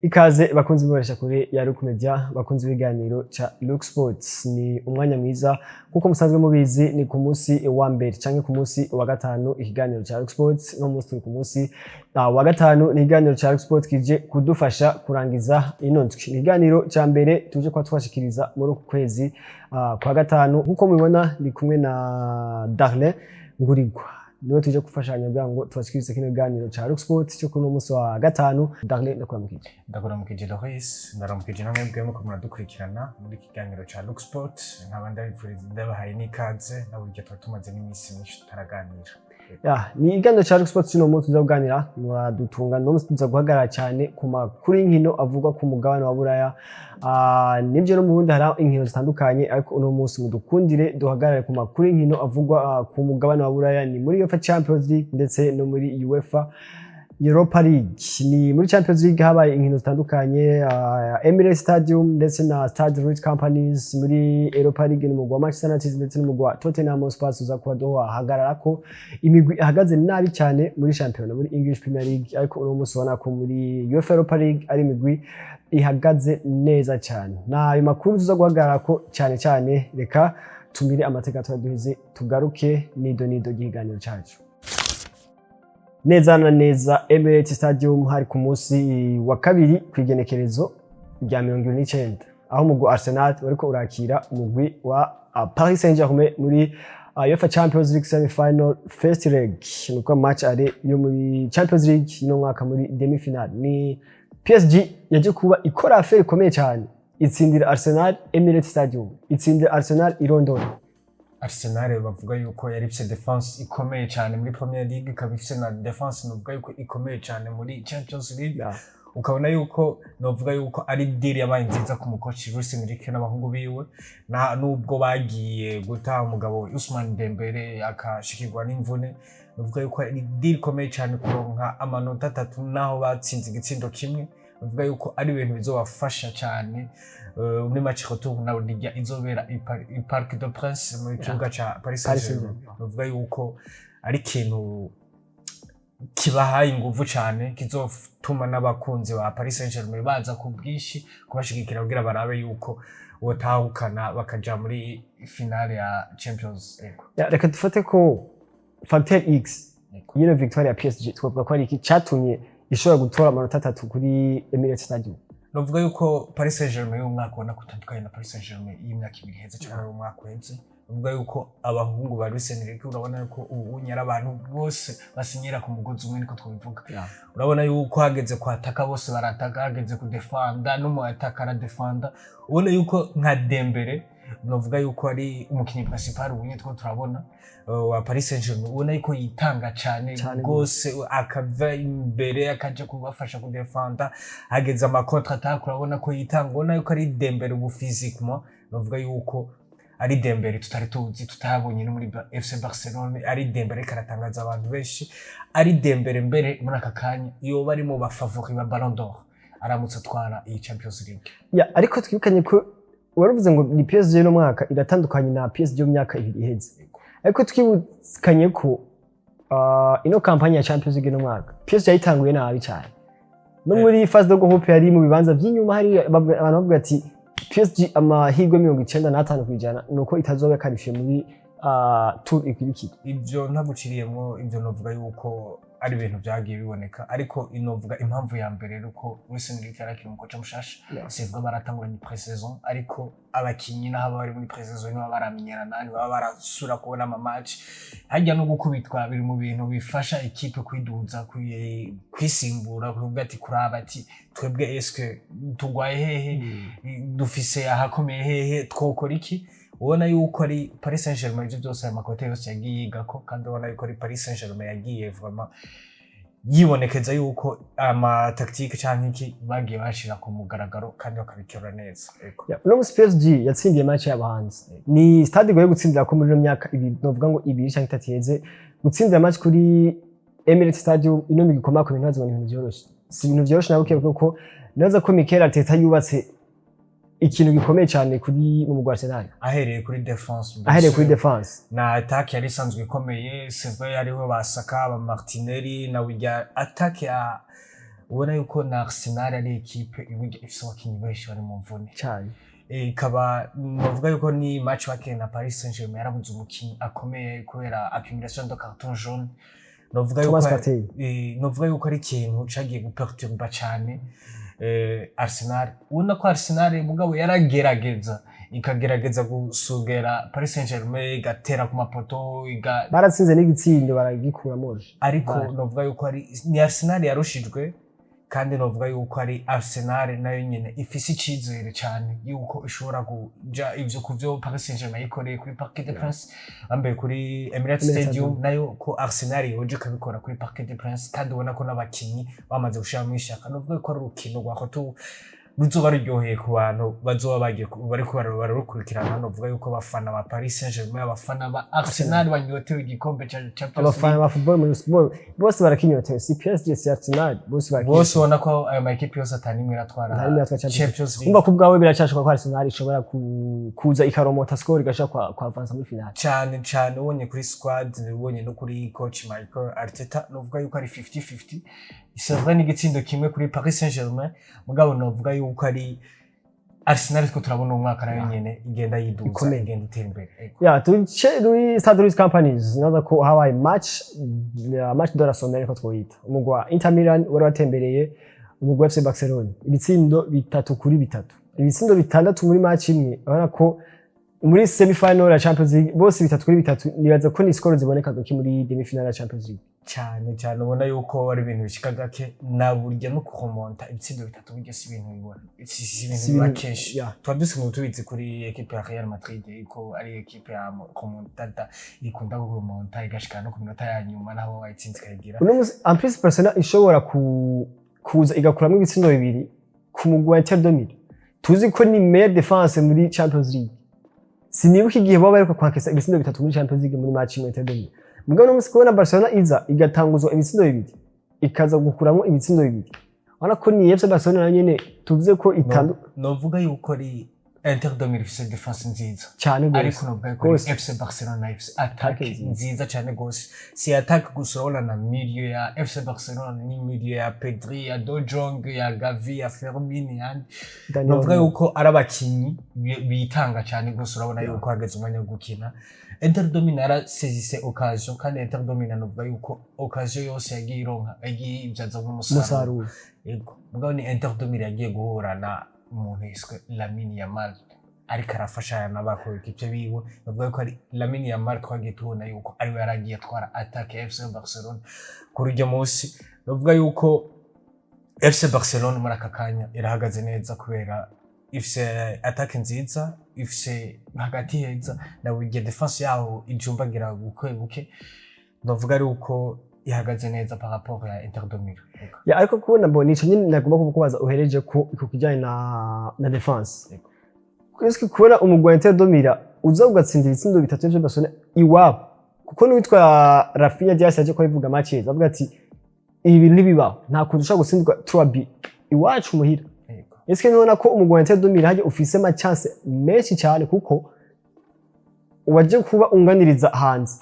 Ikaze bakunzi b'ibonesha kure ya Look Media, bakunzi b'ibiganiro ca Look Sports. Ni umwanya mwiza, nkuko musanzwe mubizi, ni ku munsi wa mbere canke ku munsi wa gatanu ikiganiro ca Look Sports. No munsi turi ku munsi wa gatanu, ni ikiganiro ca Look Sports kije kudufasha kurangiza ino ndwi. Ni ikiganiro ca mbere tuje kuba twashikiriza muri uku kwezi kwa gatanu. Nkuko mubibona, ndi kumwe na Darlin Ngurigwa, niwe tuje gufashanya kugira ngo tubashikirize kino kiganiro ca Look Sports cyo kuri uno munsi wa gatanu. Darlin, ndakuramukije. Ndakuramukije Loris, ndaramukije namwe mwebwe muko muradukurikirana muri kiganiro ca Look Sport. Nkaba ndabifuriza, ndabahaye n'ikaze, naburyo tuba tumaze n'iminsi myinshi tutaraganira. Ya, ni ikiganiro ca Look Sports cy'uno munsi tuza kuganira, muradutunga. No munsi tuza guhagarara cyane ku makuru y'inkino avugwa ku mugabane wa Buraya. Nibyo, no mu Burundi hari inkino zitandukanye, ariko uno munsi mudukundire duhagarare ku makuru y'inkino avugwa ku mugabane wa Buraya. Ni muri UEFA Champions League ndetse no muri UEFA Europa League. Ni muri Champions League habaye inkino zitandukanye, Emirates Stadium ndetse na Stade Louis Companies. Muri Europa League ni umugwi wa Manchester United ndetse n'umugwi wa Tottenham Hotspur uza kuba duhagarara ko imigwi ihagaze nabi cyane muri shampiyona, muri English Premier League, ariko uno munsi ubona ko muri UEFA Europa League ari imigwi ihagaze neza cyane. N'ayo makuru tuza guhagarara ko cyane cyane. Reka tumire amateka duheze tugaruke nido nido ry'ikiganiro cyacu. Neza na neza Emirates Stadium, hari ku munsi wa kabiri ku igenekerezo rya 29, aho umugwi wa Arsenal wariko urakira umugwi wa Paris Saint-Germain muri UEFA Champions League semi-final first leg, nuko match aller yo muri Champions League ino mwaka muri demi final. Ni PSG yaje kuba ikora affaire ikomeye cyane, itsindira Arsenal Emirates Stadium, itsindira Arsenal i London. Arsenal bavuga yuko yari ifise défense ikomeye cyane muri Premier League, ikaba ifise na défense novuga yuko ikomeye cyane muri Champions League. Ukabona yuko novuga yuko ari deal yabaye nziza ku mukoci Luis Enrique n'abahungu biwe, na nubwo bagiye guta umugabo Ousmane Dembele akashikirwa n'imvune. Novuga yuko ari deal ikomeye cyane kuronka amanota 3 naho batsinze igitsindo kimwe. Novuga yuko ari ibintu bizobafasha cyane muri match retour nawe rijya izobera i Parc des Princes, mu kibuga ca Paris Paris Saint-Germain. Saint-Germain. Novuga yuko ari ikintu kibahaye inguvu cyane, kizotuma n'abakunzi ba Paris Saint-Germain baza ku bwinshi kubashigikira kugira barabe yuko botahukana bakaja muri finale ya Champions League. Ya, reka dufate ko facteur X yino victoire ya PSG, twavuga ko ari iki catumye ishobora gutora amanota 3 kuri Emirates Stadium? Novuga yuko Paris Saint-Germain y'umwaka ubona ko utandukanye na Paris Saint-Germain y'imyaka 2 iheze cyangwa y'umwaka uheze. Novuga yuko abahungu ba Luis Enrique, urabona yuko ubu nyara abantu bose basinyira ku mugozi umwe, niko twabivuga. Urabona yuko hageze kwataka bose barataka, hageze kudefanda n'umu ataka aradefanda. Ubona yuko nka Dembele, novuga yuko ari umukinnyi principal ubu nyine two turabona wa Paris Saint-Germain, ubona yuko yitanga cyane Cane. rwose, akava imbere akaja kubafasha kudefanda. Hageze ama contre attaque urabona ko yitanga, ubona yuko ari Dembele ubu physiquement. Novuga yuko ari Dembele tutari tuzi, tutabonye no muri FC Barcelone, ari Dembele ariko aratangaza abantu benshi, ari Dembele mbere muri aka kanya yoba ari mu ba favori ba Ballon d'Or aramutse atwara iyi Champions League. Ya, ariko twibukanye ko waravuze ngo ni PSG y'uno mwaka iratandukanye na PSG yo mu myaka 2 iheze, ariko twibukanye ko ino campagne ya Champions League ino mwaka PSG yayitanguye nabi cyane, no muri phase de groupe yari mu bibanza vy'inyuma. Hari abantu bavuga ati PSG amahirwe 95% nuko itazoba qualifié muri tour ikurikira. Ibyo ntaguciriyemo, ibyo novuga yuko ari ibintu byagiye biboneka, ariko inovuga impamvu ya mbere uko Luis Enrique yarakiri umukoca mushasha. Sivuga baratanguranye pré-saison, ariko abakinyi naho bari muri pré-saison ntibaba baramenyerana, ntibaba barasura kubona ama match. Harya no gukubitwa biri mu bintu bifasha ekipe kwiduza, kwisimbura, kuvuga ati, kuraba ati twebwe eske tugwaye hehe, dufise ahakomeye hehe, twokora iki? Ubona yuko ari Paris Saint-Germain ivyo byose, ayo makote yose yagiye yigako, kandi ubona yuko ari Paris Saint-Germain yagiye vraiment yibonekeza yuko ama tactique canke iki bagiye bashira ku mugaragaro kandi bakabikora neza. Ego. Yeah, uno musi PSG yatsindiye match yabo hanze. Ni stade igoye gutsindira ko muri ino myaka 2, novuga ngo 2 canke 3 iheze, gutsindira match kuri Emirates Stadium ino migwi ikomakomeye, ntibaze ngo ni ibintu vyoroshe. Si ibintu vyoroshe na buke, kuko nibaza ko Mikel Arteta yubatse ikintu gikomeye cyane kuri mu mugwi wa Arsenal. Ahereye kuri défense. Ahereye kuri défense. Na attaque yari isanzwe ikomeye, c'est vrai, hariho ba Saka, ba Martinelli na burya attaque ya Ubona yuko na Arsenal ari ekipe iburya ifise abakinyi benshi bari mu mvune. Cyane. Ikaba novuga yuko ni match bakinye na Paris Saint-Germain yarabuze umukinyi akomeye kubera accumulation de carton jaune. Novuga yuko Thomas Partey. Novuga yuko ari ikintu cagiye guperturba cane Arsenal. Ubona ko Arsenal mugabo yaragerageza, ikagerageza gusugera Paris Saint-Germain, igatera ku mapoto iga Baratsinze n'igitsindo baragikuramo. Ariko novuga yuko ari ni Arsenal yarushijwe, kandi novuga yuko ari Arsenal nayo nyene ifise icizere cane yuko ishobora kuja ivyo kuvyo Paris Saint-Germain yikoreye kuri Parc des Princes, bambaye kuri Emirates Emirates Stadium, Stadium. nayo ko Arsenal yoje ikabikora kuri Parc des Princes, kandi ubona ko n'abakinyi bamaze gushiramo ishaka. Novuga yuko ari urukino rwa retour ruzoba ruryoheye ku bantu bazoba bagiye bariko bararukurikirana. Novuga yuko abafana ba Paris Saint-Germain, abafana ba Arsenal banyotewe igikombe ca Champions Abafana League. ba football muri football bose barakinyotewe, si PSG, si Arsenal, bose barakinyotewe. Bose ubona ko ayo ma ekipe yose atanimwe iratwara Nta nimwe iratwara Champions. Champions League. Umva, ku bwawe biracyashoboka ko Arsenal ishobora kuza ikaromota score, igashobora kwa avansa muri finale? Cyane cyane, ubonye kuri squad, ubonye no kuri coach Michael Arteta, novuga yuko ari 50-50. C'est vrai, n'igitsindo kimwe kuri Paris Saint-Germain, mugabo novuga yuko ari Arsenal two turabona umwaka nayo nyene igenda yiduza, Ikomeye. igenda itera imbere. Ego. Ya, tuce muri Stade Louis Companies. Naza ko habaye match ya match de la semaine ko twoyita. Umugwi wa Inter Milan wari watembereye umugwi wa FC Barcelona, ibitsindo 3-3, ibitsindo 6 muri match imwe. Urabona ko muri semi final ya Champions League bose 3-3, nibaza ko ni score ziboneka gake muri demi final ya Champions League. Cyane cyane, ubona yuko ari ibintu bishika gake, na burya no kuremonta ibitsindo bitatu burya si ibintu bibona, si ibintu Si biba kenshi. Tuba dusanzwe tubizi kuri ekipe ya Real Madrid ko ari ekipe ya remontada, ikunda kuremonta igashika no ku minota ya nyuma naho wayitsinze ikayigira. Uno musi en plus Barcelona ishobora kuza igakuramo ibitsindo bibiri ku mugwi wa Inter de Milan, tuzi ko ni meilleure défense muri Champions League. Sinibuka igihe baba bariko kwakesa ibitsindo bitatu muri Champions League muri match imwe Inter de Milan. Mugabo uno musi kubona Barcelona iza igatanguzwa ibitsindo bibiri, ikaza gukuramo ibitsindo bibiri, urabona ko ni FC Barcelona nayo nyene tuvuze ko itandu Novuga yuko ari Inter de Milan ifise défense nziza, cyane gose. Ariko novuga yuko ari Gose. FC Barcelona ifise attaque Attaque nziza. nziza cyane gose. Si attaque gusa, urabona na milieu ya FC Barcelona ni milieu ya Pedri, ya De Jong, ya Gavi, ya Fermin yandi. Dani Novuga Olmo. yuko ari abakinyi bitanga cyane gose. Urabona yuko hageze umwanya wo gukina, Inter de Milan yarasezise occasion, kandi Inter de Milan novuga yuko occasion yose yagiye ironka yagiye ibyaza nk'umusaruro. Umusaruro. Yego, mugabo ni Inter de Milan yagiye guhura na umuntu yiswe Lamine Yamal, ariko arafashanya n'abakoekipe biwe. Bavuga ko ari Lamine Yamal twagiye tubona yuko ariwe yaragiye atwara attaque ya FC Barcelona kuri uryo munsi. Bavuga yuko FC Barcelona muri aka kanya irahagaze neza kubera ifise attaque nziza, ifise hagati heza, na burya défense yaho ijumbagira buke buke. Bavuga ari uko ihagaze neza par rapport ya Inter de Milan. Yego. Ya, ariko kubona mbona ico nyine nagomba kukubaza uhereje ko ku kijyanye na défense. Yego. Eske kubona umugwi wa Inter de Milan uza ugatsinda ibitsindo bitatu vya Barcelona iwabo, kuko n'uwitwa Raphinha Dias yaje ko abivuga match yeza, avuga ati ibi bintu ntibibaho, nta kuntu ushobora gutsindwa 3B iwacu muhira. Eske ntubona ko umugwi wa Inter de Milan hajya ufise ama chance menshi cyane kuko waje kuba unganiriza hanze?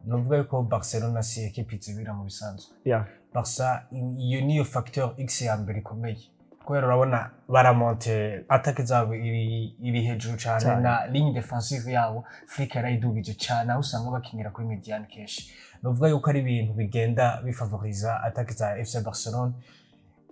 Novuga yuko Barcelona si ekipe izibira mu bisanzwe. Barca iyo niyo facteur X ya mbere ikomeye, kubera urabona baramonte, attaque zabo iri hejuru cyane. Cyane. Na ligne défensive yabo Flick yarayidugije cyane, aho usanga bakinira kuri médiane kenshi. Novuga yuko ari ibintu bigenda bifavoriza attaque za FC Barcelone.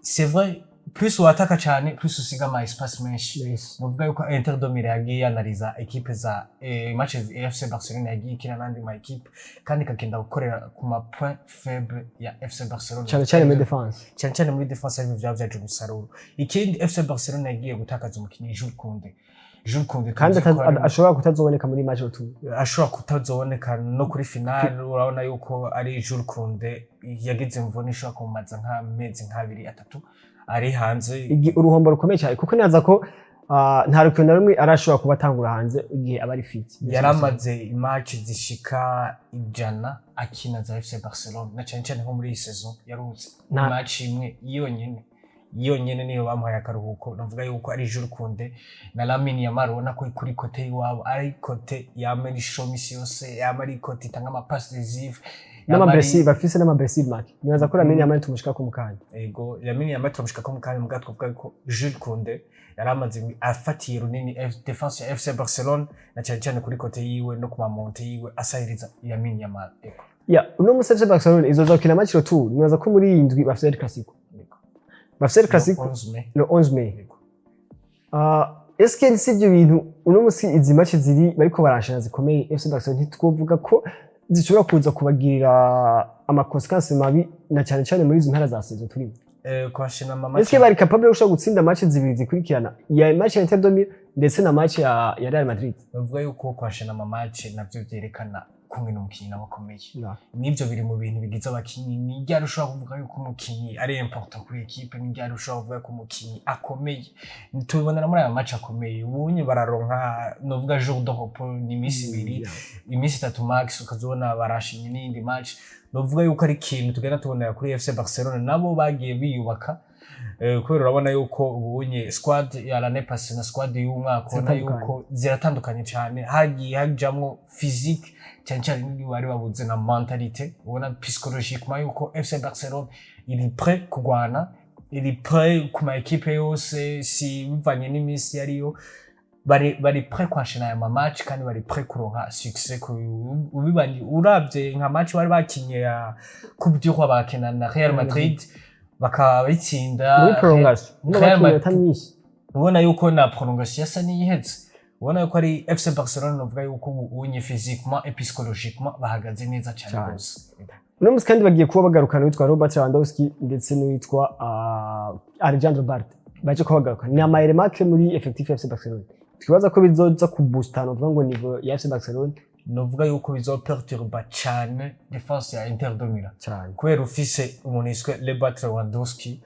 C'est vrai, plus wataka cyane, plus usiga ama espace menshi. Novuga yuko Inter de Milan yagiye yanariza ekipe za matches FC Barcelona yagiye ikina n'andi ma ekipe, kandi ikagenda gukorera ku ma point faible ya FC Barcelona. Cyane cyane muri défense. Cyane cyane muri défense, aribyo byaba byaje umusaruro. Ikindi, FC Barcelona yagiye gutakaza umukinnyi Jules Koundé. Jules Koundé kandi tuzi ko ashobora kutazoboneka muri match retour. Ashobora kutazoboneka no kuri finale. Urabona yuko ari Jules Koundé yagize imvune ishobora kumumaza nk'amezi nk'abiri atatu ari hanze. Uruhombo rukomeye cyane, kuko nibaza ko nta rukino na rumwe arashobora kuba atangura hanze igihe aba ari fit. Yaramaze imatch zishika 100 akina za FC Barcelona, na cyane cyane nko muri iyi saison yaruhutse match imwe yonyene yonyene, niyo bamuhaye akaruhuko. Navuga yuko ari Jules Koundé na Lamine Yamal, ubona ko kuri côté iwabo ari côté yama ari chaud misi yose, yama ari côté itanga ama passe décisive. N'ama blessures bafise, n'ama blessures make, nibaza ko Lamine Yamal tumushika mu kanya. Ego, Lamine Yamal tumushika ko mu kanya. Mugabo twavuga ko Jules Koundé yari amaze afatiye runini défense ya FC Barcelone, na cyane cyane kuri côté yiwe no ku ma montées yiwe asahiriza Lamine Yamal. Ego. Ya, uno musi FC Barcelona izoza gukina match retour. Nibaza ko muri iyi ndwi bafise El Clasico. Bafise El Clasico. 11 mai. Le 11 mai. Ego. Est-ce que si ibyo bintu uno musi izi match ziri bariko baranshana zikomeye, FC Barcelona ntitwovuga ko zishobora kuza kubagirira ama conséquences mabi, na cyane cyane muri izi mpera za saison turimo? Kwashina ama match Est-ce que bari capable yo gushobora gutsinda match zibiri zikurikirana, ya match ya Inter de Milan ndetse na match ya Real Madrid? Bavuga yuko kwashina ama match navyo vyerekana kumwe n'umukinyi nawe akomeye. N'ivyo biri mu bintu bigize abakinyi. Ni ryari ushobora kuvuga yuko umukinyi ari important kuri équipe? Ni ryari ushobora kuvuga ko umukinyi akomeye? Tubibonera muri aya match akomeye. Ubunye bararonka, novuga, jour de repos ni iminsi 2, iminsi 3 max, ukazobona barashinye n'iyindi match. Novuga yuko ari ikintu tugenda tubonera kuri FC Barcelona, nabo bagiye biyubaka, kubera urabona yuko ubunye squad ya l'année passée na squad y'umwaka ubona Ziratandukanye. yuko ziratandukanye cyane. Hagiye hajamwo physique cyane cyane, n'ibyo bari babuze na mentalité. Ubona psychologiquement yuko FC Barcelone iri prêt kugwana, iri prêt ku ma équipe yose, si bivanye n'iminsi yariyo, bari prêt kwashina aya ma match kandi bari prêt kuronka succès ku ubibanye. Uravye nka match bari bakinye ya Coupe du Roi, bakina na Real Madrid bakaba bitsinda Muri prolongation. Real Real Madrid. Madrid myinshi. Ubona yuko na prolongation yasa n'iyihetse. Ubona yuko ari FC Barcelone, novuga yuko ubu unye physiquement et psychologiquement bahagaze neza cyane Cyane. rwose. Uno musi kandi bagiye kuba bagarukana uwitwa Robert Lewandowski ndetse n'uwitwa Alejandro Balde. Baje kuba bagarukana, ni ama éléments muri effectif ya FC Barcelona. Twibaza ko bizoza kuboosta, novuga ngo niveau ya FC Barcelona. Novuga yuko bizoperturba cyane défense ya Inter de Milan. Cyane. Kubera ufise umuntu yiswe Robert Lewandowski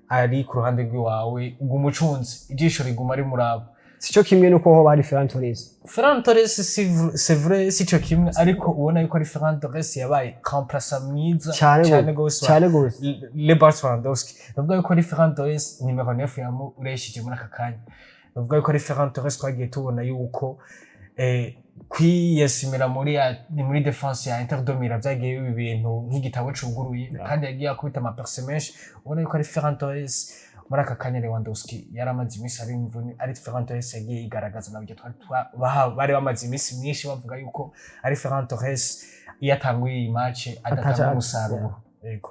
ari ku ruhande rw'iwawe, uguma ucunze ijisho, riguma rimuraba. Sico kimwe nuko ho bari Ferran Torres. Ferran Torres c'est vrai, si cyo kimwe, ariko ubona yuko ari Ferran Torres yabaye remplaçant mwiza. Cyane. Cyane gose. Cyane gose. Robert Lewandowski, navuga yuko ari Ferran Torres numéro 9 yamureshije muri aka kanya. Navuga yuko ari Ferran Torres twagiye tubona yuko kwiyesimira muri défense ya Inter de Milan byagiye biba ibintu nk'igitabo cuguruye, kandi yagiye akubita ama percées menshi. Ubona yuko ari Ferran Torres muri aka kanya. Lewandowski yari amaze iminsi ari imvune, ari Ferran Torres yagiye yigaragaza. Nabyo twari bari bamaze iminsi myinshi bavuga yuko ari Ferran Torres iyo atanguye iyi match adatanga umusaruro. Yego.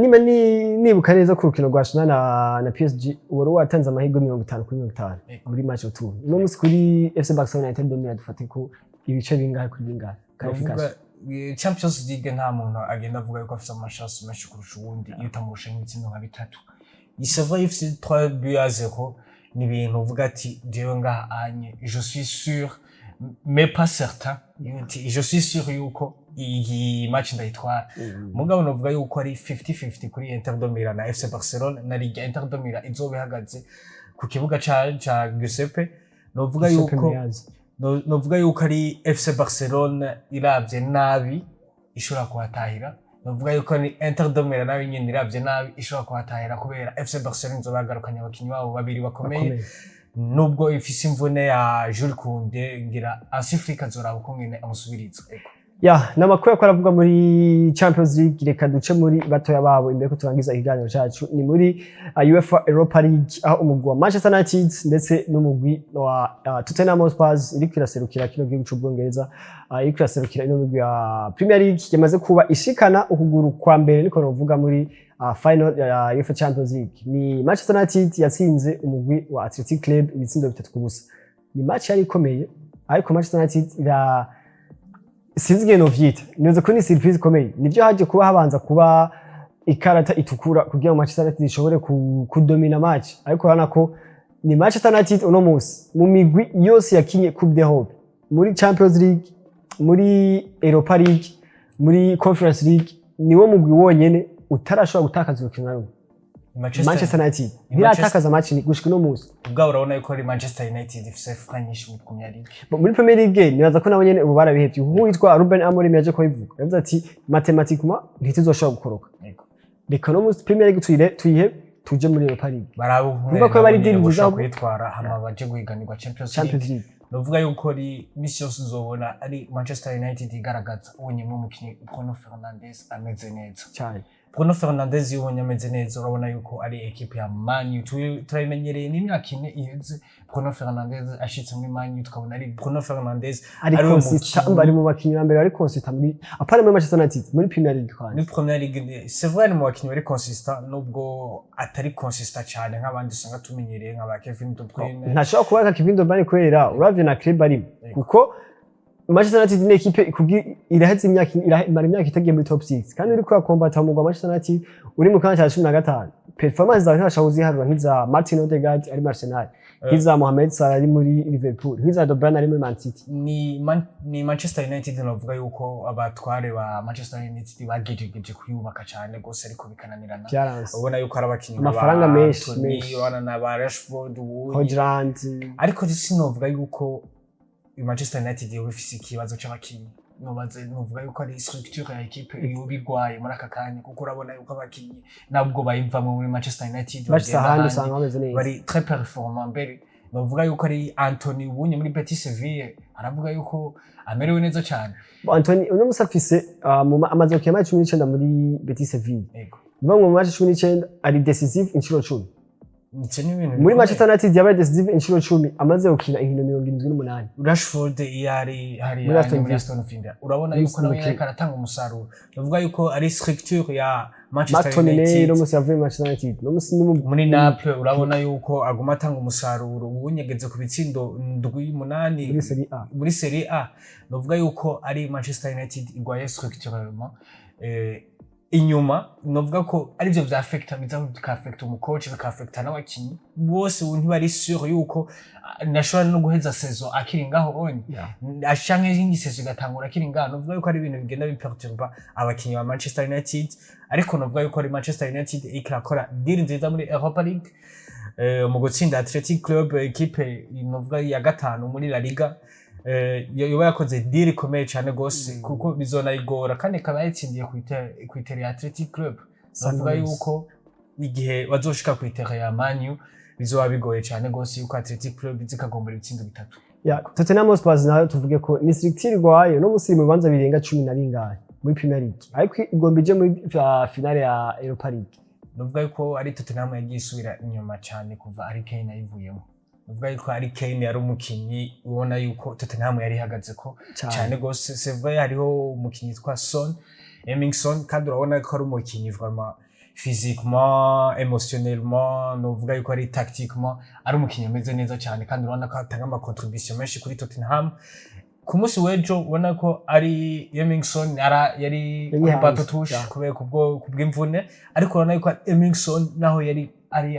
Niba nibuka neza, ku rukino rwa Arsenal na PSG wari watanze amahirwe 50 kuri 50 Yego. muri match retour. Uno munsi kuri FC Barcelona na Inter de Milan dufate ko ibice bingahe kuri bingahe? Ndavuga, Qualification. Champions League nta muntu agenda avuga yuko afite ama chances menshi kurusha uwundi iyo utamurusha nk'ibitsindo nka bitatu. C'est vrai, ifite 3 buts à 0, ni ibintu uvuga ati jewe ngaha anye je suis sûr mais pas certain. Ati, je suis sûr yuko iyi match ndayitwara. Mugabo novuga yuko ari 50-50 kuri Inter de Milan na FC Barcelone, na Liga Inter de Milan izoba ihagaze ku kibuga ca Giuseppe. Novuga Giuseppe yuko Meazza. Novuga yuko ari FC Barcelone iravye nabi ishobora kuhatahira. Novuga yuko ni Inter de Milan nayo nyene iravye nabi ishobora kuhatahira, kubera FC Barcelone izoba yagarukanye abakinyi babo babiri bakomeye. Bakomeye. Nubwo ifise imvune ya Jules Koundé, ngira Hansi Flick azoraba uko ngene amusubiriza. Ego. Ya, ni amakuru yako aravuga muri Champions League. Reka duce muri batoya babo imbere ko turangiza ikiganiro cacu. Ni muri UEFA Europa League, aho umugwi wa Manchester United ndetse n'umugwi wa Tottenham Hotspur iriko iraserukira kino gihugu c'Ubwongereza, iriko iraserukira ino migwi ya Premier League, yamaze kuba ishikana ukuguru kwa mbere, niko novuga, muri final ya UEFA Champions League. Ni Manchester United yatsinze umugwi wa Athletic Club ibitsindo 3-0. Ni match yari ikomeye, ariko Manchester United ira, sinzi ingene novyita, nibaza ko ni surprise ikomeye. Nivyo, haje kuba habanza kuba ikarata itukura kugira ngo Manchester United ishobore kudomina match, ariko urabona ko ni Manchester United uno munsi mu migwi yose yakinye Coupe d'Europe, muri Champions League, muri Europa League, muri Conference League, niwo mugwi wonyene utarashobora gutakaza urukino na rumwe. Manchester United ntiratakaza match ni gushika uno munsi. Ubwabo urabona yuko ari Manchester United ifise frein nyinshi muri Premier League. Muri Premier League nibaza ko nabo nyene ubu barabihevye, kuko uwitwa Ruben Amorim yaje kubivuga, yavuze ati mathématiquement ntituzoshobora gukoroka. Reka no muri Premier League tuyire tuyihe, tuje muri Europa League. Barabe Urumva ko bari deal nziza boshobora ahubwo. kuyitwara, hama baje guhiganirwa Champions Champions League. League. Novuga yuko ari misi yose uzobona ari Manchester United igaragaza ubonyemo umukinyi Bruno Fernandes ameze neza. Cyane. Bruno Fernandes iyo ubonye ameze neza, urabona yuko ari ekipe ya Man U. Turabimenyereye n'imyaka 4 iheze, Bruno Fernandes ashitse muri Man U tukabona ari Bruno Fernandes ari ariwe consistent. mukinyi. Ari mu bakinyi ba mbere ari consistent muri, à part muri Manchester United, muri Premier League kandi. Muri Premier League, c'est vrai, ni mu bakinyi bari consistent, nubwo atari consistent cyane nk'abandi usanga tumenyereye nka ba Kevin De Bruyne. Ntashobora kuba nka Kevin De Bruyne kubera uravye na club arimo, Yego. kuko Manchester United ni ekipe iraheze imyaka imara imyaka itagiye muri top 6, kandi uriko urakombata mu mugwa Manchester United uri mu kanya cya 15, performance zawe ntibashobora kuziharura nk'iza Martin Odegaard ari muri Arsenal, nk'iza Mohamed Salah ari muri Liverpool, nk'iza De Bruyne ari muri Man City. Ni Manchester United, navuga yuko abatware ba Manchester United bagerageje kuyubaka cyane gose ariko bikananirana. Byaranse. Ubona yuko ari abakinyi Amafaranga ba menshi, Antony, menshi. urabona na ba Rashford ubu. Hojlund. Ariko sinovuga yuko Manchester United yoba ifise ikibazo c'abakinyi. Nobaze novuga yuko ari structure ya équipe yoba igwaye muri aka kanya, kuko urabona yuko abakinyi nabwo bayivamwo muri Manchester United bashitse bagenda ahandi ahandi, usanga bameze neza. Bari très performant. Mbere novuga yuko ari Antony ubunye muri Betis Seville, aravuga yuko amerewe neza cyane. Antony uno musi afise amaze gukina match 19 muri Betis Seville. Niyo mu match 19 ari décisif inshuro 10. Nicyo ni ibintu Muri bikomeye. Manchester United yabaye décisif inshuro 10, amaze gukina inkino 78. Rashford iyo ari hariya Muri Aston ni muri Villa. Aston Villa, urabona Muri yuko nawe Aston yariko aratanga umusaruro. Novuga yuko ari structure ya Manchester McTominay United. uno musi yavuye muri Manchester United, uno musi ni Muri Naples urabona yuko aguma atanga umusaruro, ubu nyegeze ku bitsindo ndwi, munani. Muri Serie A. Muri Serie A. Novuga yuko ari Manchester United igwaye structurellement inyuma. Novuga ko arivyo vyaffecta, biza bikaffecta umucoach, bikaffecta n'abakinyi bose. Ubu ntibari sûr yuko nashobora no guheza saison akiri ngaho onye canke iyindi saison igatangura akiri ngaho. Novuga yuko ari ibintu bigenda biperturba abakinyi ba Manchester United, ariko novuga yuko ari Manchester United iriko irakora deal nziza muri Europa League mu gutsinda Athletic Club, ekipe novuga ya gatanu muri La Liga. Yoba yakoze deal ikomeye cyane gose, kuko bizonayigora, kandi ikaba yayitsindiye kw'itere ya Athletic Club. San Novuga Mamés. yuko igihe bazoshika kw'itere ya Man U bizoba bigoye cyane gose yuko Athletic Club izikagombora ibitsindo bitatu. Ya Tottenham Hotspur nayo tuvuge ko ni structure irwaye. No musi mu bibanza birenga 10 na bingahe muri Premier League, ariko igomba ije muri finale ya Europa League. Novuga yuko ari Tottenham yagiye isubira inyuma cyane kuva Harry Kane ayivuyemo. Novuga yuko Harry Kane yari umukinyi ubona yuko Tottenham yari ihagaze ko cyane gose. C'est vrai, hariho umukinyi yitwa Son Heung-min, kandi urabona ko ari umukinyi vraiment physiquement, émotionnellement, novuga yuko ari tactiquement ari umukinyi ameze neza cyane, kandi urabona ko atanga ama contribution menshi kuri Tottenham. Ku munsi w'ejo ubona ko ari Heung-min yari Yari kuri hanze, banc de touche kubera kubwo kubw'imvune, ariko urabona yuko Heung-min naho yari ari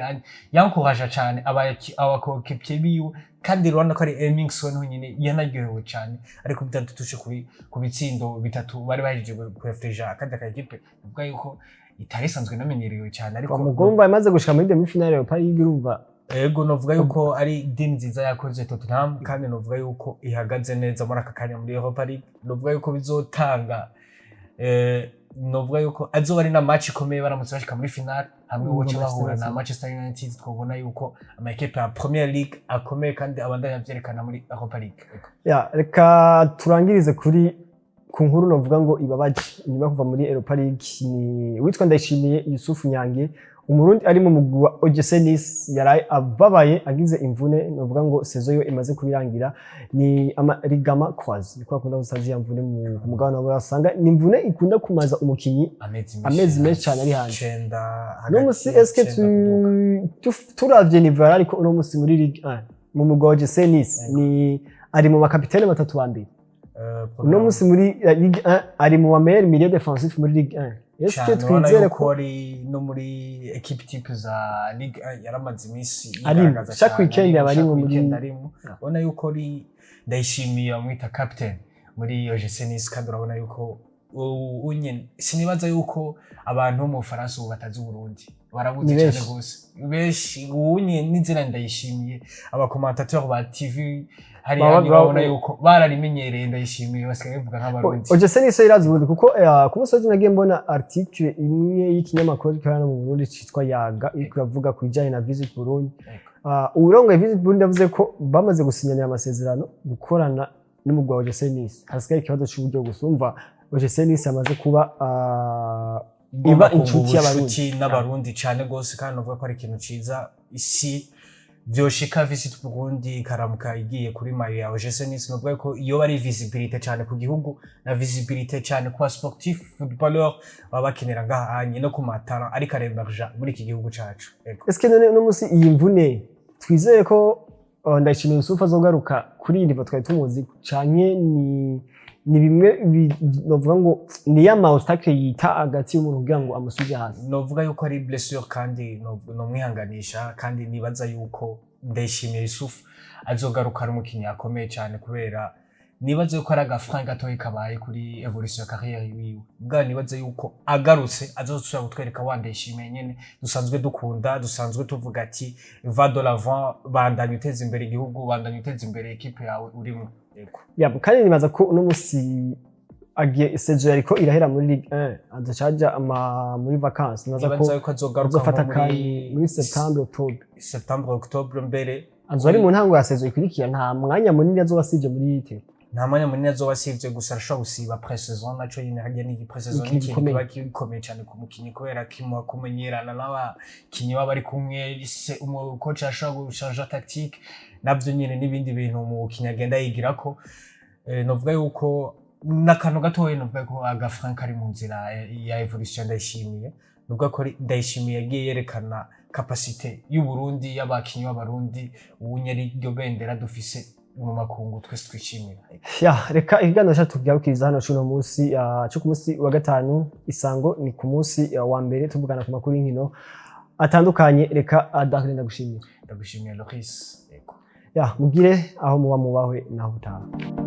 yankoraja cyane abacoéquipiers biwe, kandi urabona ko ari Heung-min wenyine yanaryohewe cyane, ariko banc de touche ku bitsindo bitatu bari bahejeje kwefteja akandi aka ekipe uvuga yuko itari isanzwe inamenyerewe cyane, ariko Mugomba yamaze gushika muri demi finale ya Europa League, urumva. Ego, novuga yuko ari deal nziza yakoze Tottenham, kandi novuga yuko ihagaze neza muri aka kanya muri Europa League. Novuga yuko bizotanga novuga yuko azoba ari na match ikomeye baramutse bashika muri finale hamwe Urumva boca Manchester bahura na United. Manchester United. Twabona yuko ama ekipe ya Premier League akomeye kandi abandanya avyerekana muri Europa League. Ego. Ya, reka turangirize kuri ku nkuru novuga ngo ibabaje inyuma yo kuva muri Europa League. Ni witwa Ndayishimiye Yusuf Nyange, Umurundi ari mu mugwi wa OGC Nice, yaraye ababaye agize imvune novuga ngo saison yo imaze kubirangira. Ni ama ligament croisé, niko akunda gusaza iya mvune mu ku mugabane wa Buraya. Usanga ni imvune ikunda kumaza umukinyi amezi amezi menshi cyane ari hanze. Icenda. Uno musi eske turavye niveau yari ariko uno musi muri Ligue 1 mu mugwi wa OGC Nice, ni ari mu bakapitene batatu ba mbere uno musi muri Ligue 1, ari mu ba meilleur milieu défensif muri Ligue 1. Est-ce que twizere ko ko ari no muri équipe type za Ligue 1 yaramaze iminsi Arimo. yigaragaza Chaque cyane, weekend arimo, aba chaque arimwo weekend arimo. Ubona yuko ari Ndayishimiye bamwita captain muri OGC Nice, kandi urabona yuko unyene sinibaza yuko abantu bo mu Bufaransa ubu batazi Uburundi, barabuzi Ni cyane benshi. gose, benshi. Unye n'izina Ndayishimiye, abacommentateur ba TV hariya babona yuko bararimenyereye. Ndayishimiye basigaye bavuga nk'Abarundi. OGC Nice irazi Uburundi, kuko ku munsi w'ejo nagiye mbona article imwe y'ikinyamakuru gikorera hano mu Burundi citwa Yaga, iriko iravuga ku bijanye na Visit Burundi. Uwurongoye Visit Burundi yavuze ko bamaze gusinyanira amasezerano gukorana n'umugwi wa OGC Nice, hasigaye ikibazo c'uburyo gusa. Umva, OGC Nice amaze kuba iba Igomba kunga inshuti y'Abarundi. Ubucuti n'Abarundi cyane gose, kandi novuga ko ari ikintu ciza isi vyoshika Visit Burundi ikaramuka igiye kuri maillot ya OGC Nice. Novuga ko iyo bari visibilité cyane ku gihugu na visibilité cyane ku ba sportif footballeur baba bakinira ngaha anye no ku matara ariko aremerja muri iki gihugu cacu. Ego. Eske none uno musi iyi mvune twizere ko Ndayishimiye Yusufu azogaruka kuri iyi niveau twari tumuzi, canke ni bimwe novuga ngo ni ya ma obstacle yita hagati y'umuntu kugira ngo amusubize hasi? Novuga yuko ari blessure kandi nomwihanganisha, kandi nibaza yuko Ndayishimiye Yusuf azogaruka ari umukinnyi akomeye cyane, kubera nibaza yuko ari agafrein gatoyi kabaye kuri évolution ya carrière yiwe. Bwa nibaza yuko agarutse azosubira kutwereka wa Ndayishimiye nyene dusanzwe dukunda, dusanzwe tuvuga ati: "Va de l'avant, bandanya uteza imbere igihugu, bandanya uteza imbere équipe yawe urimo." Yego. Ya, kandi nibaza ko uno musi agiye, saison yariko irahera muri Ligue 1, azoca aja ama muri vacances. Nibaza Nibaza ko yuko azogaruka azofata nko akanya muri septembre, octobre. Septembre, octobre mbere. Azoba ari mu ntango ya saison ikurikira, nta mwanya munini azoba asivye muri te. Nta mwanya munini azoba asivye, gusa arashobora gusiba pré-saison. Naco nyine harya ni pré-saison, Ikintu ni ikintu gikomeye. kiba gikomeye cyane ku mukinyi, kubera kimuha kumenyerana n'abakinyi baba bari kumwe. Se umucoach arashobora guchanger tactique, navyo nyine n'ibindi bintu umukinyi agenda yigirako. Novuga yuko n'akantu gatoya, novuga ko agafrein kari mu nzira ya évolution Ndayishimiye. Novuga ko Ndayishimiye yagiye yerekana capacité y'Uburundi, y'abakinyi b'Abarundi, ubunye ari ryo bendera dufise mu makungu twese twishimira. Ya, reka ikiganiro cyacu tugarukiriza hano cuno munsi cyo ku munsi wa gatanu. Isango ni ku munsi wa mbere, tuvugana ku makuru y'inkino atandukanye. Reka Darlene ndagushimira. Ndagushimiye, Loris. Yego. Ya, mugire aho muba mubahwe naho utaha.